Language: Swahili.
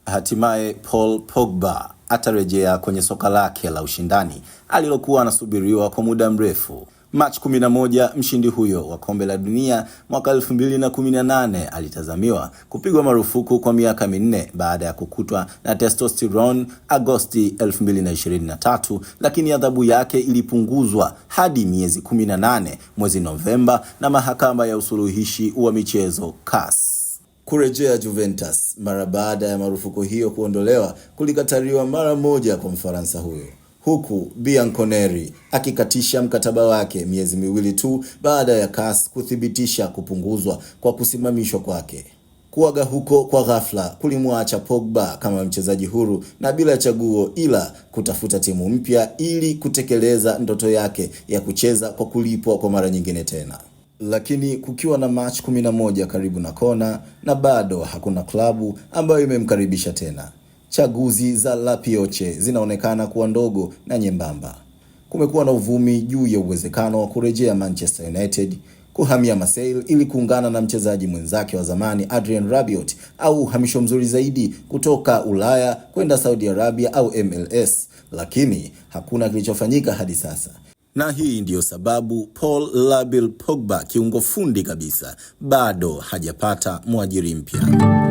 Hatimaye Paul Pogba atarejea kwenye soka lake la ushindani alilokuwa anasubiriwa kwa muda mrefu. Machi 11, mshindi huyo wa Kombe la Dunia mwaka 2018 alitazamiwa kupigwa marufuku kwa miaka 4 baada ya kukutwa na testosterone Agosti 2023, lakini adhabu yake ilipunguzwa hadi miezi 18 mwezi Novemba na mahakama ya usuluhishi wa michezo CAS. Kurejea Juventus mara baada ya marufuku hiyo kuondolewa kulikataliwa mara moja kwa Mfaransa huyo, huku Bianconeri akikatisha mkataba wake miezi 2 tu baada ya CAS kuthibitisha kupunguzwa kwa kusimamishwa kwake. Kuaga huko kwa ghafla kulimwacha Pogba kama mchezaji huru na bila chaguo ila kutafuta timu mpya ili kutekeleza ndoto yake ya kucheza kwa kulipwa kwa mara nyingine tena. Lakini kukiwa na Machi 11 karibu na kona na bado hakuna klabu ambayo imemkaribisha tena, chaguzi za La Pioche zinaonekana kuwa ndogo na nyembamba. Kumekuwa na uvumi juu ya uwezekano wa kurejea Manchester United, kuhamia Marseille ili kuungana na mchezaji mwenzake wa zamani Adrien Rabiot, au uhamisho mzuri zaidi kutoka Ulaya kwenda Saudi Arabia au MLS, lakini hakuna kilichofanyika hadi sasa. Na hii ndiyo sababu Paul Labile Pogba, kiungo fundi kabisa, bado hajapata mwajiri mpya.